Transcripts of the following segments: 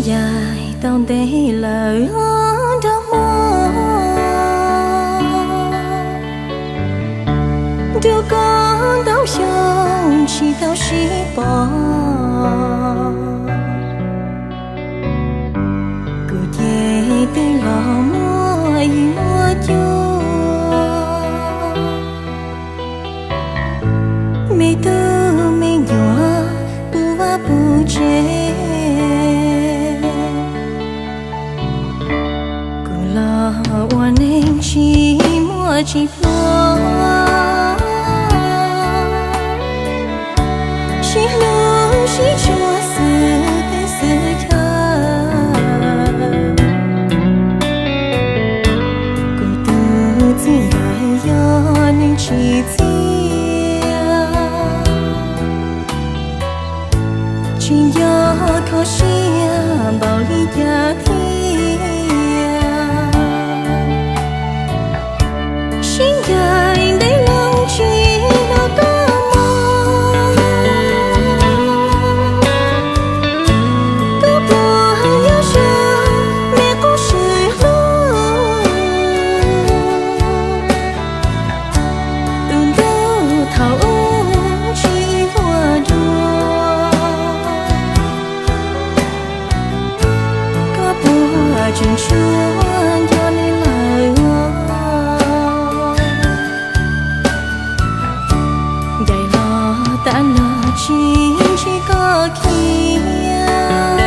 Yaim tau ntev lawm nruab hmo, nrug koj ntau xyoo tsis tau sib pom. Kuv ces twb los muaj yig muaj cua, me tub me nyuam puv vaj puv tsev. Kuv los ua neeg tsis muaj tsis pluag, sib hlub sib tshua xwb teb xwb chaw. Kuv tus txiv ntawd yog neeg tsis txiaj, tsis nco kho siab npaum li cas thiab. Sib ncaim ntev loo tsis hnov koj moo, koj puas yuav zoo me qub swm hlub. Tus ntuj thaum ub tsis vuag dua, koj puas tseem tshuav nco li lawm os? Ncaim los tag los tsis ntsib koj kiag,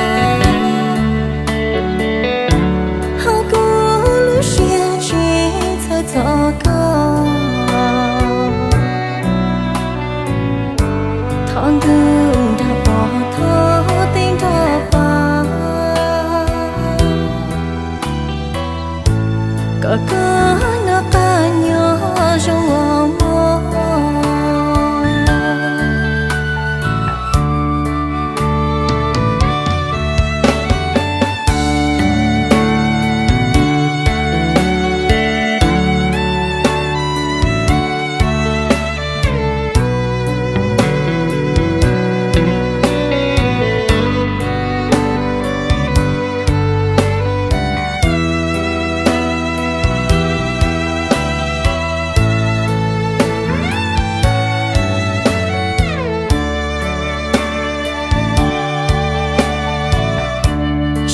hauv kuv lub siab tsis txhawj txog koj. Thov ntuj nrog pov, thov teb nrog pab, kom koj noj qab nyob zoo ua mog.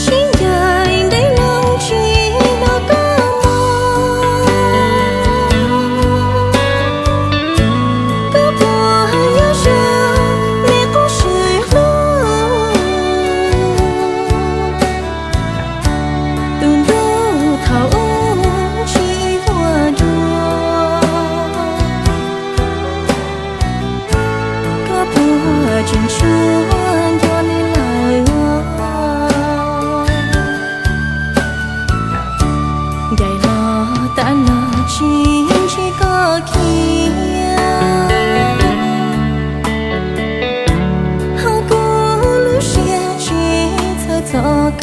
Sib ncaim ntev loo tsis hnov koj moo, koj puas yuav zoo me qub swm hlub. Tus ntuj thaum ub tsis vuag dua, koj puas tseem tshuav nco li lawm os? Ncaim los tag los tsis ntsib koj kiag, hauv kuv lub siab tsis txhawj txog